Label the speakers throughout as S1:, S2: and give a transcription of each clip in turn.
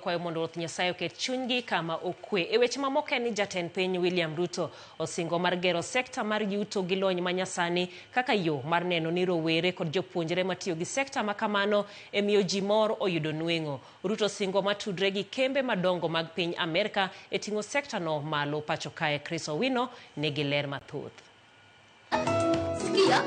S1: Wakwayo mondo Ruoth Nyasaye oket chunygi kama okwe. E weche mamoko en ni jatend piny William Ruto osingo mar gero sekta mar yuto gi lony manyasani kaka yo mar neno ni rowere kod jopuonjre matiyo gi sekta ma kamano e miyo ji mor oyudo nweng'o. Ruto singo matudre gi kembe madongo mag piny Amerka e ting'o sektano malo pacho kae. Chris Owino nigi ler mathoth.
S2: Sikia.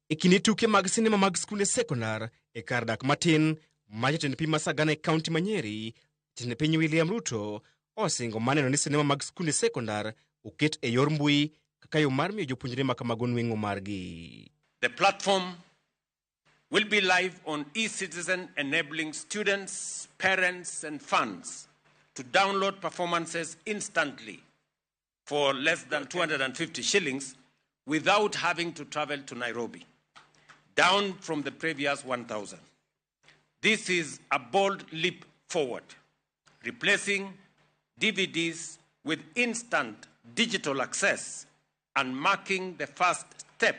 S3: E kinde tuke mag sinema mag skunde sekondar e kar dak matin ma jatend piny ma Sagana e kaunti ma Nyeri, jatend piny William Ruto osingo mar neno ni sinema mag skunde sekondar oket e yor mbui kaka yo mar miyo jopuonjre ma kamago nweng'o margi.
S4: The platform will be live on eCitizen, enabling students, parents, and fans to download performances instantly for less than 250 shillings without having to travel to Nairobi, down from the previous 1,000. This is a bold leap forward, replacing DVDs with instant digital access and marking the first step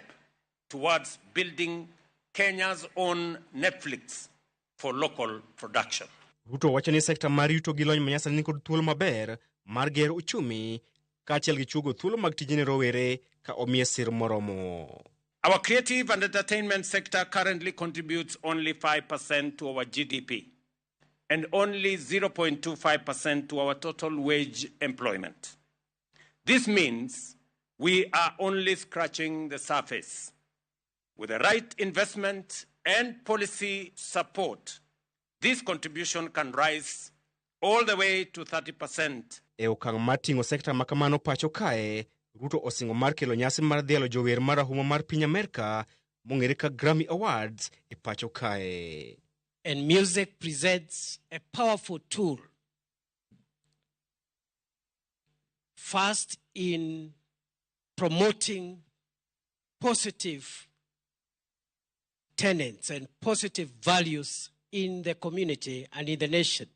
S4: towards building Kenya's own Netflix for local production.
S3: Ruto wacho ni sekta mar yuto gi lony manyasani nikod thuolo maber mar gero uchumi kaachiel gi chuogo thuolo mag tije ne rowere ka omiye sir moromo.
S4: Our creative and entertainment sector currently contributes only 5% to our GDP and only 0.25% to our total wage employment. This means we are only scratching the surface. With the right investment and policy support, this contribution can rise all the way to 30%.
S3: E okang' mar ting'o sekta ma kamano pacho kae, Ruto osingo mar kelo nyasi mar dhialo jower marahuma mar piny Amerka mong'ere ka Grammy Awards e pacho kae.
S5: And music presents a powerful tool. First, in promoting positive tenets and positive values in the community and in the nation.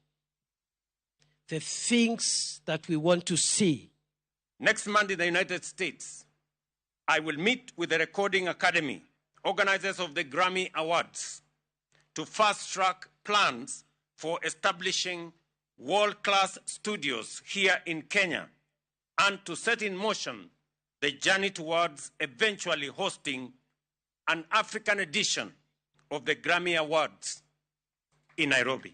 S5: The things that we want to see.
S4: Next month in the United States, I will meet with the Recording Academy, organizers of the Grammy Awards, to fast track plans for establishing world class studios here in Kenya and to set in motion the journey towards eventually hosting an African edition of the Grammy Awards in Nairobi.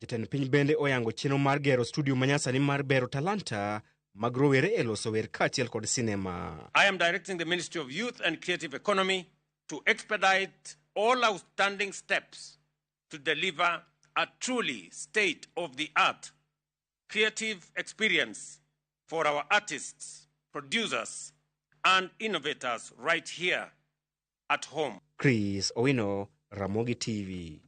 S3: Jatend piny bende oyango chenro mar gero studio manyasani mar bero talanta mag rowere e loso wer kaachiel kod sinema.
S4: I am directing the Ministry of Youth and Creative Economy to expedite all outstanding steps to deliver a truly state of the art creative experience for our artists, producers, and innovators right here at home.
S3: Chris Owino, Ramogi TV.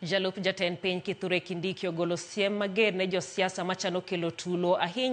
S1: Jalup jatend piny Kithure Kindiki ogolo siem mager ne josiasa machano kelo tulo ahinya.